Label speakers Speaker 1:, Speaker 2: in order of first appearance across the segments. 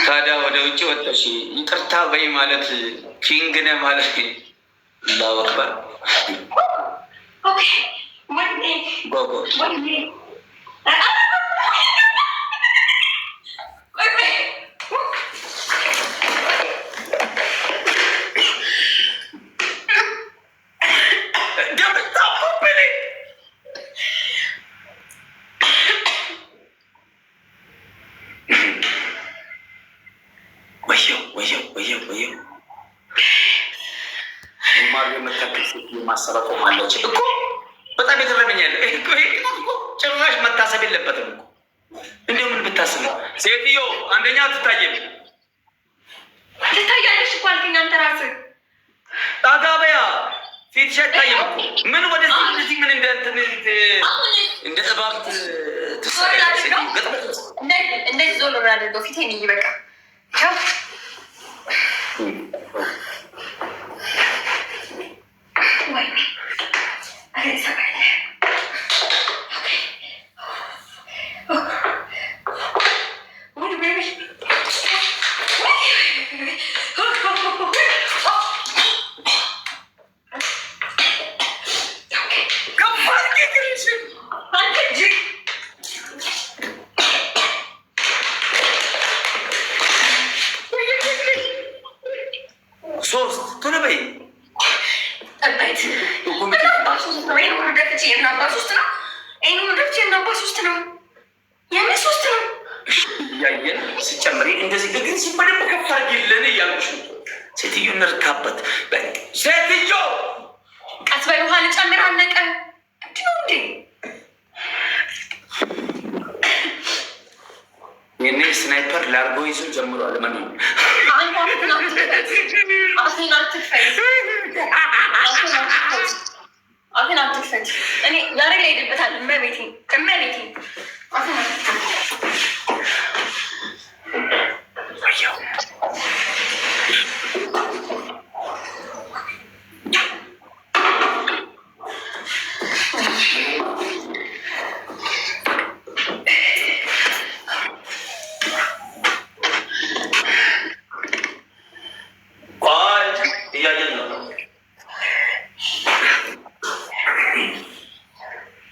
Speaker 1: ታዲያ ወደ ውጭ ወጥተሽ ይቅርታ በይ ማለት king ነህ ማለት። አላሁ አክበር።
Speaker 2: Okay፣ ወይኔ።
Speaker 1: ጎጎ።
Speaker 2: ወይኔ፣ ቆይ ቆይ።
Speaker 1: Double tap open። ወየው ወየው ወየው ወየው! ጉማሬ የምታክል ሴት ማሰብ ቆማለች እኮ። በጣም የገረመኛል እኮ። ይሄ ቅጣት እኮ ጭራሽ መታሰብ የለበትም እኮ። እንዲሁ ምን ብታስብ ነው ሴትዮ? አንደኛ አትታየም።
Speaker 2: ትታያለሽ እኮ አልከኝ አንተ ራስህ።
Speaker 1: ጠጋ በያ፣ ፊትሽ አይታይም እኮ። ምን ወደዚህ ወደዚህ፣ ምን እንደ እንትን እንደ እባብ ትሰሪያለሽ? ሴትዮ ገጥመሽ
Speaker 2: እንደዚህ ዞር አድርገው ፊቴን እይ፣ በቃ ቻው። ወይኔ፣ ኧረ ይሰራል። Okay። ወይኔ baby። Okay።
Speaker 1: ከፍ አድርጊ እግርሽን።
Speaker 2: አንተ ጅል።
Speaker 1: ሶስት፣ ቶሎ በይ።
Speaker 2: ጠበት ሶስት ነው። ይሄን ሁሉ ደፍቼ የምን አባ ሶስት ነው? ይሄን ሁሉ ደፍቼ የምን አባ ሶስት ነው? የምን ሶስት ነው?
Speaker 1: እያየን ስጨምሪ እንደዚህ ግን በደንብ ከፍ አድርጊልን እያልኩሽ ነው። ሴትዮ እንርካበት። ሴትዮ።
Speaker 2: ቀስ በል፣ ውሃ ልጨምር፣ አለቀ። ምንድን ነው እንዴ?
Speaker 1: የኔ sniper ላርጎ ይዞ ጀምሯል። መን
Speaker 2: አንተ አፍህን አትክፈት። አፍህን አትክፈት። አፍህን አትክፈት። አፍህን አትክፈት። እኔ ዛሬ ላይ ሄድበታል። እመቤቴ እመቤቴ፣ አፍህን አትክፈት።
Speaker 1: ወየው! ቆይ፣ እያየን ነው።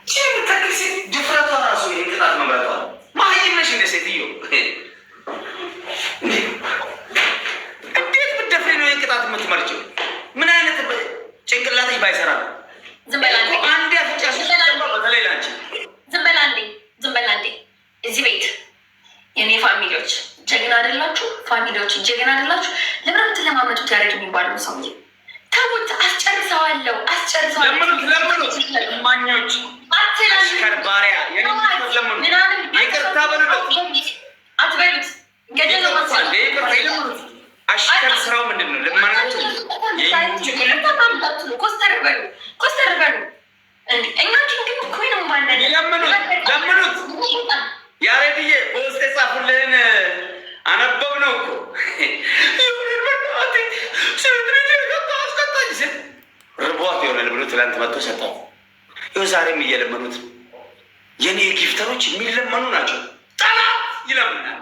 Speaker 1: ይህች የምታክል ሴት ድፍረቷ ራሱ ይሄን ቅጣት መምረጧ። መሀይም ነሽ እንደ ሴትዮ? እንዴት ብትደፍሪ ነው ይሄን ቅጣት የምትመርጪው? ምን አይነት ጭንቅላትሽ ባይሰራ ነው?
Speaker 2: ዝም በል አንዴ።
Speaker 1: አንዴ አፍንጫሽ በተለይ ላንቺ።
Speaker 2: ዝም በል አንዴ። ዝም በል አንዴ። እዚህ ቤት የኔ family ዎች ጀግና አይደላችሁ? Family ዎች ጀግና አይደላችሁ? ለምን የምትለማመጡት? ያሬድ የሚባለው ሰውዬ ተውት። አስጨርሰዋለሁ፣ አስጨርሰዋለሁ።
Speaker 1: ለምኑት፣ ለምኑት፣ ለማኞች፣ አሽከር ባሪያ የኔ ለምኑት፣
Speaker 2: ምናምን
Speaker 1: ይቅርታ በሉለት።
Speaker 2: አትበሉት። ገደል ነው።
Speaker 1: እንዴ፣ ይቅርታ ይለምኑት። አሽከር ስራው ምንድን ነው? ልመናቸው።
Speaker 2: ኮስተር በሉ፣ ኮስተር በሉ። እኛ king queen ማለን።
Speaker 1: ለምኑት፣ ለምኑት። ያሬድዬ፣ በውስጥ የጻፉልህን አነበብ ነው እኮ። ሴት ልጅ አስቀጣኝ ሲል ርቧት ይሆናል ብሎ ትላንት መጥቶ ሰጣት። ይኸው ዛሬም እየለመኑት ነው። የኔ gifter ኦች የሚለመኑ ናቸው። ጠላት ይለምናል።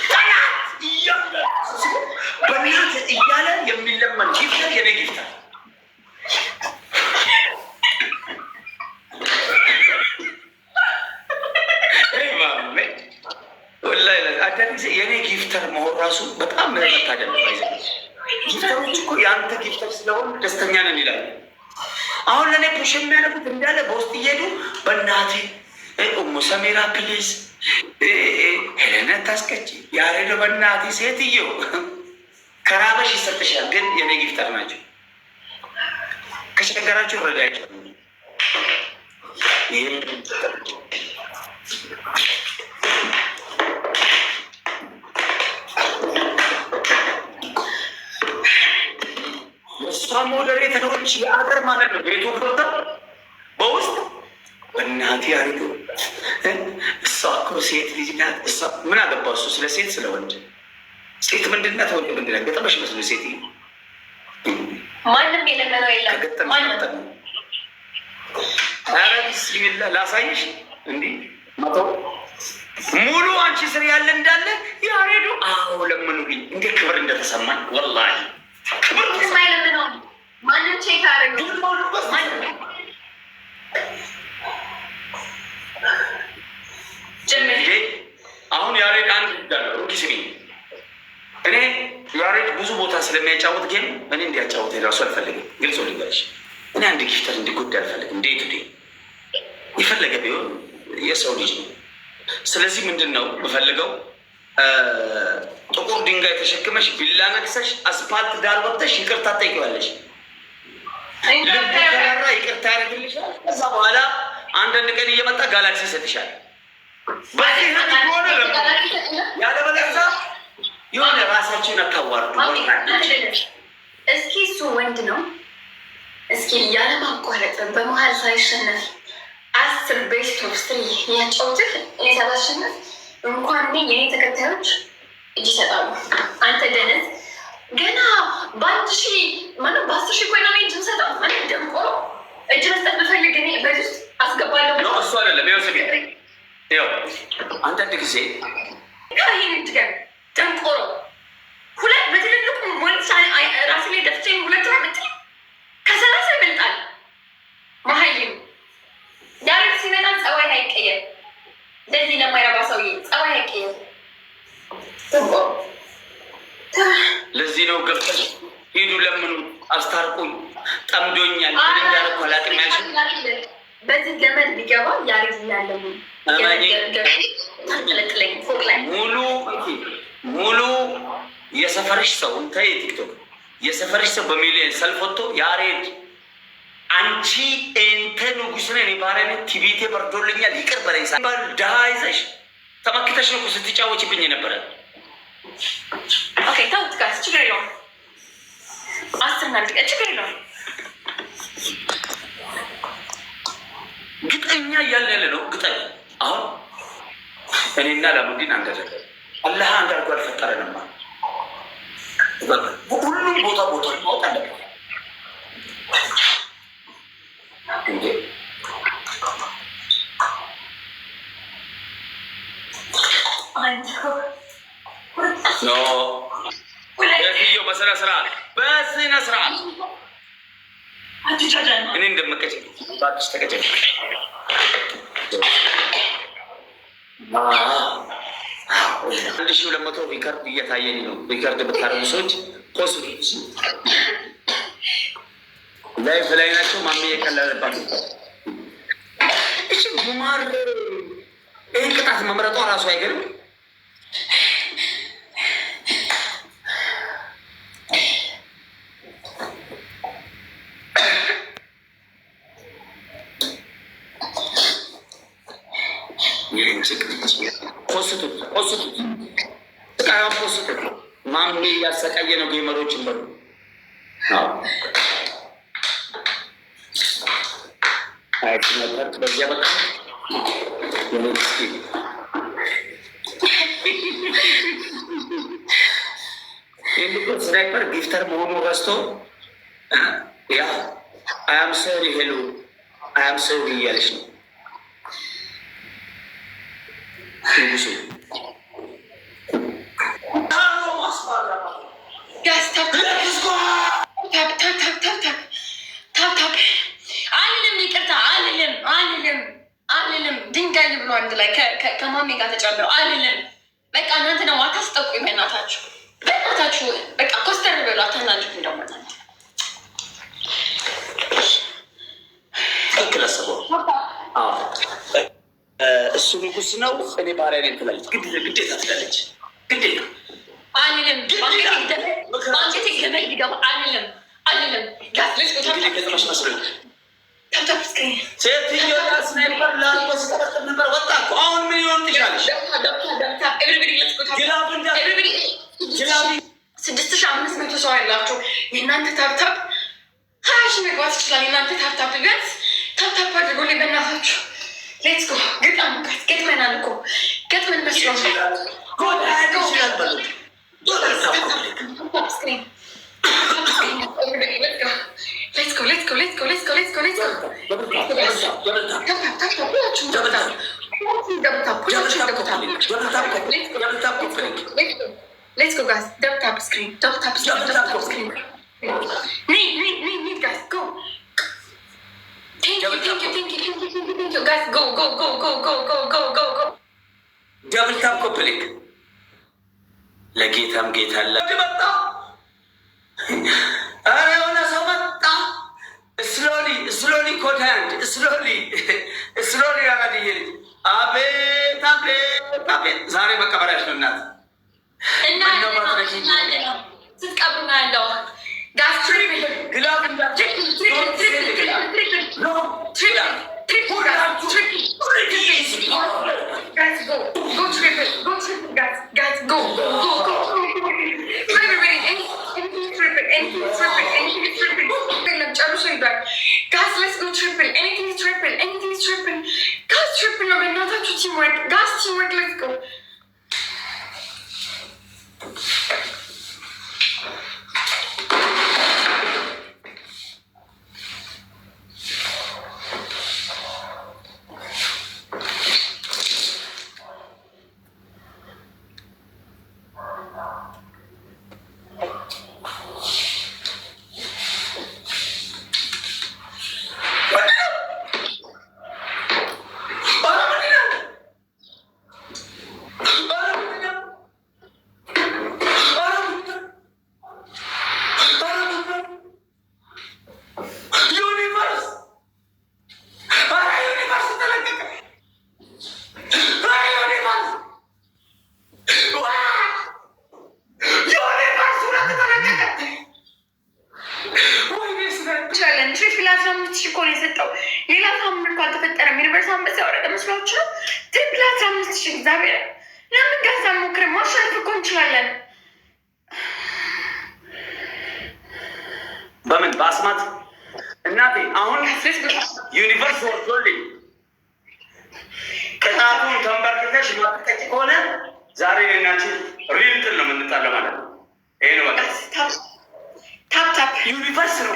Speaker 1: ጠላት እያለ፣ በእናት እያለ የሚለመን gifter የኔ gifter። ወላሂ አንዳንድ ጊዜ የኔ gifter መሆን ራሱ በጣም መታደል ነው። Gifter ኦች እኮ የአንተ gifter ስለሆን ደስተኛ ነን ይላሉ። አሁን ለእኔ push የሚያደርጉት እንዳለ በውስጥ እየሄዱ በእናቴ እሙ ሰሜራ please ሄለነት ታስቀጭ ያሬዶ በእናቴ ሴትዮ ከራበሽ ይሰጥሻል። ግን የኔ gifter ናቸው። ከቸገራችሁ ረዳቸው። ይህ እሷ moderator ኦች የአገር ማለት ነው። ቤቱ ገብተው በውስጥ በእናቴ አሪቶ እሷ እኮ ሴት ልጅ ናት። እሷ ምን አገባው እሱ ስለ ሴት ስለ ወንድ? ሴት ምንድናት? ወንድ ምንድናት? ገጠመሽ መስሎ ሴት
Speaker 2: ማንም የለመነው የለም።
Speaker 1: ከገጠመሽ
Speaker 2: ማንም።
Speaker 1: ኧረ ቢስሚላ፣ ላሳይሽ። እንዲህ 100 ሙሉ አንቺ ስር ያለ እንዳለ ያሬዱ አዎ ለምኑልኝ። እንዴ ክብር እንደተሰማኝ ወላሂ ክብር።
Speaker 2: ማንም check አያደርግም። ጀምር።
Speaker 1: አሁን ያሬድ አንድ ሩኪ ስሚ፣ እኔ ያሬድ ብዙ ቦታ ስለሚያጫወት game እኔ እንዲያጫወት ራሱ አልፈልግም። ግልጽ ልንገርሽ፣ እኔ አንድ gifter እንዲጎዳ አልፈልግም። Day to day የፈለገ ቢሆን የሰው ልጅ ነው። ስለዚህ ምንድን ነው የምፈልገው? ጥቁር ድንጋይ ተሸክመሽ ቢላ ነክሰሽ አስፓልት ዳር ወጥተሽ ይቅርታ ትጠይቂዋለሽ። ልቡ ከራራ ይቅርታ ያደርግልሻል። ከዛ በኋላ አንዳንድ ቀን እየመጣ ጋላክሲ ይሰጥሻል። በዚህ ህግ ከሆነ ያለበለዚያ የሆነ ራሳችሁን አታዋርዱ።
Speaker 2: እስኪ እሱ ወንድ ነው። እስኪ ያለማቋረጥ በመሀል ሳይሸነፍ 10 best of three ያጫውትህ። እኔ ሳላሸነፍ እንኳን እኔ የኔ ተከታዮች እጅ ይሰጣሉ። አንተ ደነዝ ገና በ1000 ማነው በ10,000 ኮይና እጅ ምሰጠው ማለት ደንቆሮ። እጅ መስጠት ብፈልግ እኔ በዚህ ውስጥ አስገባለሁ።
Speaker 1: እሱ አይደለም። ይኸው ስሚ፣ ይኸው አንዳንድ ጊዜ
Speaker 2: ይህን ድገም ደንቆሮ። ሁለት በትልልቁ ሞልቻ ራሴ ላይ ደፍቼ ሁለት ነው የምትል ከ30 ይበልጣል። መሀይም ያሬድ ሲመጣ ጸባይ አይቀየር። ለዚህ ለማይረባ ሰውዬ ጸባይ አይቀየር።
Speaker 1: ለዚህ ነው ገብተሽ ሂዱ ለምኑ፣ አስታርቁኝ፣ ጠምዶኛል፣ ምን እንዳደረኩ አላውቅም ያልሽው።
Speaker 2: በዚህ ገመድ ቢገባ ያሬድ እያለሙ ታንጠለጥለኝ ፎቅ ላይ።
Speaker 1: ሙሉ ሙሉ የሰፈርሽ ሰው እንተ የቲክቶክ የሰፈርሽ ሰው በሚሊዮን ሰልፍ ወጥቶ ያሬድ አንቺ እንተ ንጉስ ነህ፣ እኔ ባሪያ ነኝ፣ ቲቪቴ በርዶልኛል፣ ይቅር በለኝ ሳይባል ድሃ ይዘሽ ተመክተሽ ነው እኮ ስትጫወችብኝ የነበረ።
Speaker 2: Okay ተውት guys፣ ችግር የለውም። 10 እና አንድ ቀን ችግር የለውም።
Speaker 1: ግጠኛ እያልን ያለ ነው። ግጠኝ አሁን እኔና ላሙዲን አንድ አይደለም። አላህ አንድ አድርጎ አልፈጠረንማ። ሁሉም ቦታ ቦታ ማወቅ አለበት። እንዴ
Speaker 2: አንድ
Speaker 1: No
Speaker 2: ሁለት
Speaker 1: ሴትዮ በስነ ስርዓት በስነ ስርዓት
Speaker 2: አትጃጃል።
Speaker 1: እኔ እንደምቀጭ እባክሽ ተቀጨ። 1200 record እየታየኝ ነው። Record ብታደርጉ ሰዎች post live ላይ ናቸው። ማሜ የቀለለባት እቺ ጉማር ይህን ቅጣት መምረጧ ራሱ አይገርም። ፖስቱት ፖስቱት ስቃዩን ፖስቱት። ማሜ እያሰቃየ ነው gamer ኦችን በሉ። አዎ አይ ነበር በዚያ በቃ የኔ ምስኪን ይህን sniper gifter መሆኑ ረስቶ yeah I'm sorry ሄሉ I'm sorry እያለች ነው ንጉሱ።
Speaker 2: Guys, tap tap tap tap tap tap tap tap tap። አልልም፣ ይቅርታ አልልም፣ አልልም፣ አልልም። ድንጋይ ብሎ አንድ ላይ ከማሜ ጋር ተጨምረው አልልም። በቃ እናንተ ደግሞ አታስጠቁኝ፣ በእናታችሁ በእናታችሁ። በቃ ኮስተር በሉ፣ አታናድዱኝ ደግሞ እናንተ።
Speaker 1: ትክክል አስበው። እሱ ንጉስ ነው፣ እኔ ባሪያ ነኝ ትላለች። ግዴታ ትላለች። ግዴታ
Speaker 2: አልልም። በአንገቴ ገመድ ቢገባ አልልም፣ አልልም። Guys, let's go.
Speaker 1: እንግዲህ ገጥመሽ መስሎኝ
Speaker 2: Tap tap screen.
Speaker 1: ሴትዮ sniper ላልቆ ስጠበጥብ ነበር። ወጣ እኮ አሁን ምን ይሆን ትሻለሽ? Glove እንዳ glove
Speaker 2: 6500 ሰው ያላችሁ የእናንተ tap tap 20,000 መግባት ይችላል። የእናንተ tap tap ቢያንስ tap tap አድርጎልኝ በእናታችሁ። Let's go። ግጣም ገጥመናል እኮ ገጥመን መስሎናል።
Speaker 1: ይችላል በሉት።
Speaker 2: Screen. Let's go, let's go, let's go, let's go, let's go, let's go. Tap tap tap tap. ሁላችሁም tap tap. Double tap.
Speaker 1: Double tap copy link, double tap copy link, double tap copy link.
Speaker 2: Let's go guys. Double tap screen. Double tap screen.
Speaker 1: Double
Speaker 2: Double
Speaker 1: tap
Speaker 2: tap
Speaker 1: copy
Speaker 2: screen.
Speaker 1: Link.
Speaker 2: Nee, nee, nee, nee, guys, go. Thank you,
Speaker 1: Double tap.
Speaker 2: Thank you, thank you, thank you, thank you, thank you. Guys, go, go, go, go, go, go, go, go, go.
Speaker 1: Double tap copy link. ለጌታም ጌታ አለ። መጣ፣ ኧረ የሆነ ሰው መጣ። Slowly, slowly, ኮድ አንድ፣ slowly, slowly። አራድዬ ልጅ፣ አቤት አቤት አቤት! ዛሬ መቀበሪያሽ ነው እናት።
Speaker 2: እና
Speaker 1: ምነው ባትረጂኝ?
Speaker 2: ስትቀብሩ ነው ያለው። Guys, triple.
Speaker 1: Glove.
Speaker 2: Triple, triple, triple, triple, triple.
Speaker 1: No.
Speaker 2: Triple, triple, guys, triple. Guys, go, go triple, go triple, guys, guys, go, go, go. Everybody, anything triple, anything triple, anything triple. የለም፣ ጨርሶ ሄዷል። Guys, let's go triple, anything triple, anything triple. Guys, triple ነው በእናታችሁ። Teamwork, guys, teamwork, let's go.
Speaker 1: ኧረ ምንድን ነው? ኧረ ምንድን ነው? ኧረ ምንድን ነው? ኧረ ምንድን ነው? Universe! ኧረ universe ተለቀቀ! ኧረ universe! ዋ! Universe ሁለት ተለቀቀ! ወይኔ ስለ
Speaker 2: እንችላለን። Triple 15,000 እኮ ነው የሰጠው። ሌላ ታምር እኮ አልተፈጠረም። Universe አንበሳ ያወረደ መስሏችሁ ነው? Triple 15,000፣ እግዚአብሔር፣ ለምን guys አንሞክርም? ማሸነፍ እኮ እንችላለን።
Speaker 1: በምን በአስማት እናቴ አሁን
Speaker 2: Let's go.
Speaker 1: Universe ወርዶልኝ ቅጣቱን ተንበርክከሽ ማትቀጭ ከሆነ ዛሬ እኔና አንቺ real ጥል ነው የምንጣለው ማለት ነው። ይሄ ነው በቃ።
Speaker 2: Tap, tap.
Speaker 1: Universe ነው፣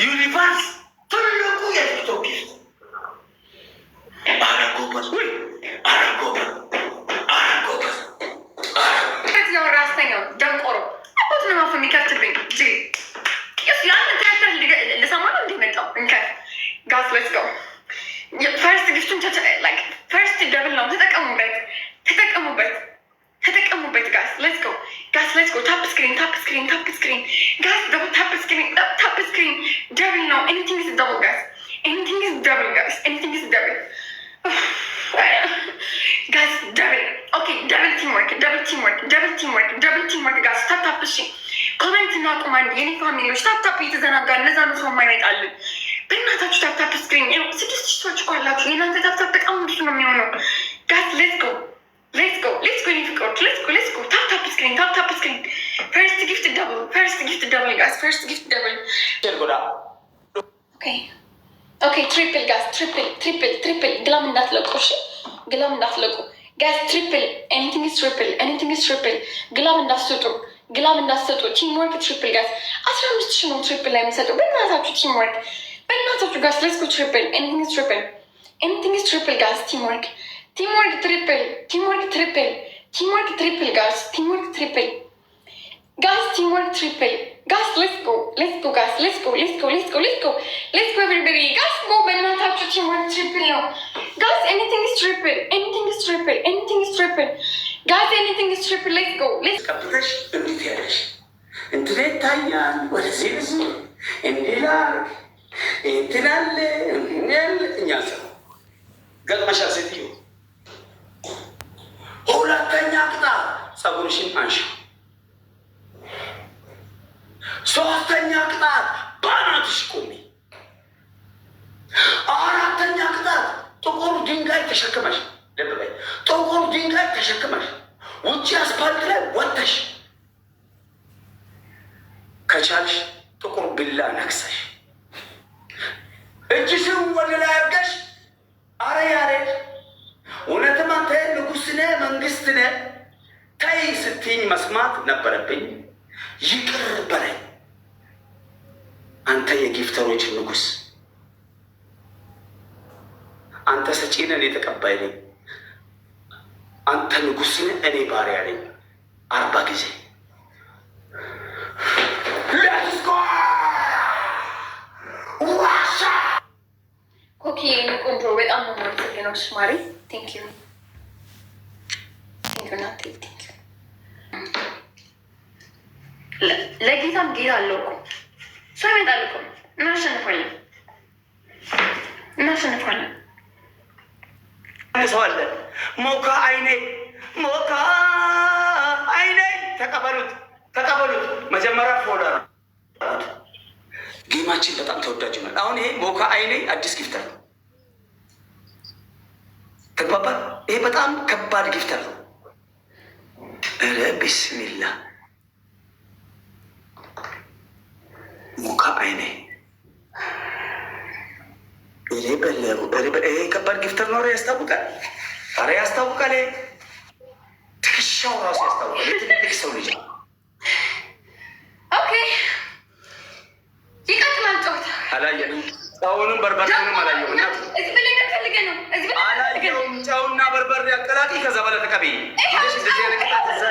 Speaker 1: universe ትልቁ የቲክቶክ gift። ኧረ ጎበዝ ውይ! ኧረ ጎበዝ! ኧረ ጎበዝ!
Speaker 2: ያወራ አስተኛው ደንቆሮ አባት ነው አፍ የሚከፍትብኝ። ጅ የአንተ ትራክተር ልሰማ ነው እንዲህ መጣው። እንከፍ guys, let's go. First gift ኡን first double ነው። ተጠቀሙበት፣ ተጠቀሙበት፣ ተጠቀሙበት። Guys, let's go, guys, let's go. Tap screen, tap screen, tap screen, guys, double tap screen, tap screen. Double ነው። Anything is double, guys, anything is double, guys, anything is double, guys, double. Okay, double teamwork, double teamwork, double teamwork, double teamwork, guys. Tap tap። እሺ፣ comment እናቁም። አንድ የኔ family ዎች tap tap እየተዘናጋ እነዛ ነው ሰው የማይመጣልን። በእናታችሁ tap tap screen። 6,000 ሰዎች እኮ አላችሁ። የእናንተ tap tap በጣም ብዙ ነው የሚሆነው። Guys, let's go, let's go, let's go። የኔ ፍቅሮች፣ let's go, let's go. Tap tap screen, tap tap screen. First gift double, first gift double, guys, first gift double.
Speaker 1: ጎዳ።
Speaker 2: Okay, triple, guys, triple, triple, triple. Glove እንዳትለቁ እሺ፣ glove እንዳትለቁ guys። Triple, anything is triple, anything is triple። Glove እንዳትሰጡ፣ glove እንዳትሰጡ። Teamwork, triple, guys። 15,000 ነው triple ላይ የሚሰጡ። በእናታችሁ teamwork፣ በእናታችሁ guys, let's go. Triple, anything is triple, anything is triple, guys. Teamwork, teamwork, triple, teamwork, triple, teamwork, triple, guys, teamwork, triple, guys, teamwork, triple, guys. Let's go, let's go, guys, let's go, let's go, let's go, let's go, let's go, everybody, guys, go። በእናታችሁ teamwork, triple ነው guys። Anything is triple, anything is triple, anything is triple, guys, anything is triple. Let's go, let's
Speaker 1: ቀብተሽ እንዴት ያለሽ እንትን ይታያል። ወደዚህ ብዙ እንዲህ ላድርግ እንትን አለ እንትን ያለ እኛ ሰው ገጥመሻል። ሴትዮ፣ ሁለተኛ ቅጣት ፀጉርሽን አንሺ። ሶስተኛ ቅጣት በአናትሽ ቁሚ። አራተኛ ቅጣት ጥቁር ድንጋይ ተሸክመሽ፣ ልብ በይ፣ ጥቁር ድንጋይ ተሸክመሽ ውጭ አስፓልት ላይ ወጥተሽ ከቻልሽ ጥቁር ቢላ ነክሰሽ እጅሽን ወደ ላይ አድርገሽ አረ ያሬድ እውነትም አንተ ንጉሥ ነህ፣ መንግስት ነህ፣ ተይ ስትይኝ መስማት ነበረብኝ። ይቅር በለኝ አንተ የ gifter ኦች ንጉሥ። አንተ ሰጪ ነህ፣ እኔ ተቀባይ ነኝ። አንተ ንጉሥ ነህ፣ እኔ ባሪያ ነኝ። 40 ጊዜ። Let's go ዋሻ።
Speaker 2: ኮኪ ቆንጆ፣ በጣም ነው የማመሰግነው። እሺ ማሪ፣ thank you, thank you ናቴ፣ thank you። ለጌታም ጌታ አለው እኮ፣ ሰው ይመጣል እኮ። እናሸንፋለን፣ እናሸንፋለን።
Speaker 1: ሰው አለ። ሞካ አይኔ፣ ሞካ አይኔ፣ ተቀበሉት፣ ተቀበሉት። መጀመሪያ follow አድርጉት። Game ኣችን በጣም ተወዳጅ ይሆናል። አሁን ይሄ ሞካ አይኔ አዲስ gifter ነው። ተግባባ። ይሄ በጣም ከባድ gifter ነው። ኧረ ቢስሚላ፣ ሞካ አይኔ፣ ኧረ በለው፣ ኧረ ይሄ ከባድ gifter ነው። ኧረ ያስታውቃል። ኧረ ያስታውቃል። ይሄ ትከሻው ራሱ ያስታውቃል። የትልቅ ሰው ልጅ ነው።
Speaker 2: Okay፣ ይቀጥላል ጨዋታ።
Speaker 1: አላየንም። ጨውንም በርበሬውንም አላየሁም። እና
Speaker 2: እዚህ በላይ ምን ፈልገህ ነው? እዚህ በላይ ምን ፈልገህ ነው?
Speaker 1: አላየሁም። ጨውና በርበሬ አቀላቂ፣ ከዛ በኋላ ተቀበይ። እንደዚህ እንደዚህ አይነት ቅጣት እዛ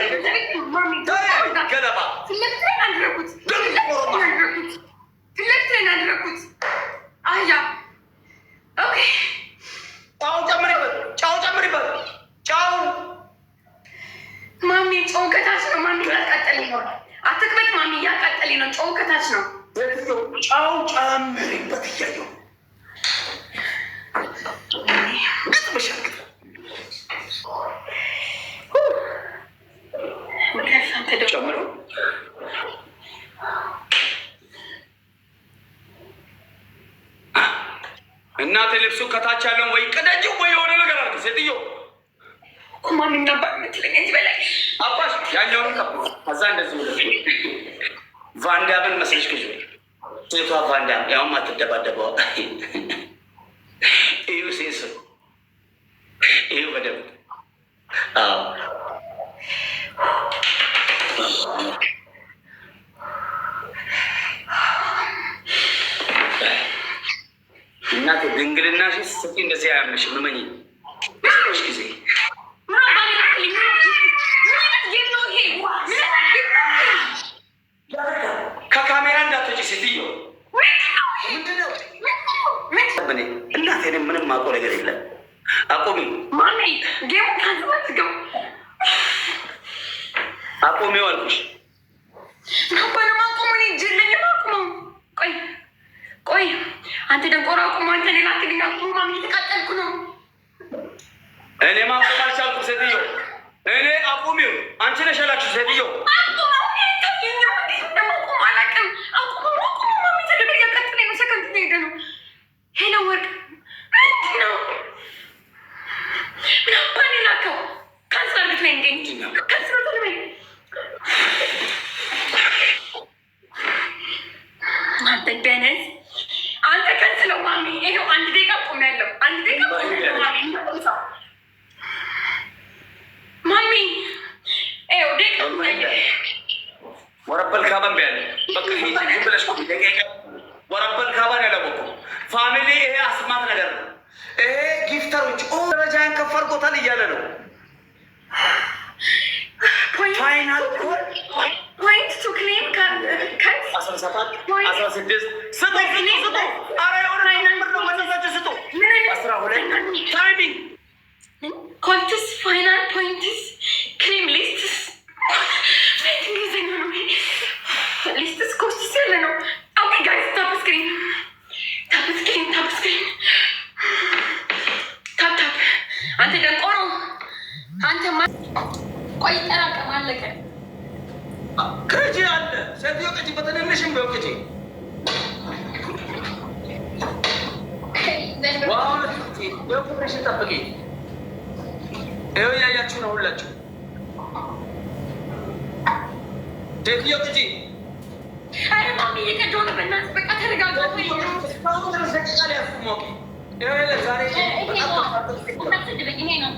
Speaker 1: ገለባ።
Speaker 2: ፊት ለፊት ላይ አደረኩት። ፊት ለፊት ላይ አደረኩት። ፊት ለፊት ላይ አደረኩት። አህያ፣ okay።
Speaker 1: ጨው ጨምሪበት፣ ጨው ጨምሪበት፣ ጨው።
Speaker 2: ማሚ፣ ጨው ከታች ነው። ማሚ፣ እያቃጠለኝ ነው። አትቅበጥ ማሚ፣ እያቃጠለኝ ነው። ጨው ከታች ነው።
Speaker 1: ጨው ጨምሪበት እያየሁ ግጥምሻል ግጥም።
Speaker 2: አንተ ደግሞ
Speaker 1: ጨምሩ። እናቴ፣ ልብሱ ከታች ያለውን ወይ ቅደጂው ወይ የሆነ ነገር አድርጊ ሴትዮ።
Speaker 2: እኮ ማሚ ነበር የምትለኝ እዚህ በላይ።
Speaker 1: አባሽ ያኛውን ቀ ከዛ እንደዚህ ብለሽ ቫንዳምን መስለሽ ግዢ። ሴቷ ቫንዳም ያውም አትደባደበዋ። እዩ ሴሱ፣ እዩ በደንብ፣ አዎ። እናቴ፣ ድንግልናሽን ስትሰጪ እንደዚህ አያምሽም። እመኚ ጊዜ።
Speaker 2: ምን አባሪ ላክልኝ? ምን አይነት game ነው ይሄ? ምን አይነት game ነው ይሄ?
Speaker 1: ከካሜራ እንዳትወጪ ሴትዮ።
Speaker 2: ምንድን ነው ይሄ?
Speaker 1: ምንድን ነው?
Speaker 2: ምንድን ነው? ምንድን
Speaker 1: እኔ እናቴ፣ እኔ ምንም አውቀው ነገር የለም። አቁሚ።
Speaker 2: ማሚ፣ game ኡን cancel አድርገው።
Speaker 1: አቁሚው አልኩሽ።
Speaker 2: ምን አባ ነው ማቆሙ? እኔ እጅ የለኝም። አቁመው። ቆይ ቆይ፣ አንተ ደንቆሮ አቁመው። አንተ ሌላ ትግኛ አቁሙ። ማሚ፣ እየተቃጠልኩ ነው።
Speaker 1: እኔ ማቆም አልቻልኩም ሴትዮ። እኔ አቁሚው አንቺ ነሽ ያላችሁ ሴትዮ።
Speaker 2: አቁመው። እኔ ይታየኛል። እንዴት እንደማቆም አላውቅም። አቁመው፣ አቁመው። ማሚ፣ ተደብር እያቃጠለኝ ነው። ሰከንድ እየሄደ ነው። Hello ወርቅ፣ ምንድን ነው? ምን አባ ነው የላከው? Cancel አድርግ ነኝ እንገኝ cancel አድርግ። አንተ ደነዝ፣ አንተ cancel ለው ማሚ። ይኸው 1 ደቂቃ ቆሜያለሁ። 1 ደቂቃ ቆሜያለሁ ማሚ። ማሚ፣ ይኸው ደቂቃ ቆሜያለሁ።
Speaker 1: ወረበል ካባን ቢያለ በቃ ሂጂ፣ ዝም ብለሽ ቁሚ። ደቂቃ ወረበል ካባን ያላወኩም family፣ ይሄ አስማት ነገር ነው። ይሄ gifter ኦች ኦ ደረጃን ከፍ አድርጎታል እያለ ነው። Final
Speaker 2: Point to claim.
Speaker 1: 17፣ 16፣ ስጡ ስጡ ስጡ። ኧረ የሆነ ብር ነው መነሳችሁ፣ ስጡ። 12 timing።
Speaker 2: Colts final points claim lists፣ እንግሊዝኛ ነው፣ lists costs ያለ ነው። Okay guys, tap screen, tap screen, tap screen, tap tap። አንተ ደንቆሮ፣ አንተ ቆይ ጠራቀም፣ አለቀ።
Speaker 1: ቅጂ አለ ሴትዮ፣ ቅጂ፣ በትንንሽም ቢሆን ቅጂ። ውሃውን ክብርሽን ጠብቂ። ይኸው እያያችሁ ነው ሁላችሁ። ሴትዮ ቅጂ።
Speaker 2: አረ ማሚ፣ እየቀዳሁ ነው። በእናትህ በቃ ተረጋጋ።
Speaker 1: እስካሁን ድረስ ደቂቃ ሊያስቁም። Okay፣ ይኸው ዛሬ
Speaker 2: ይሄ ነው።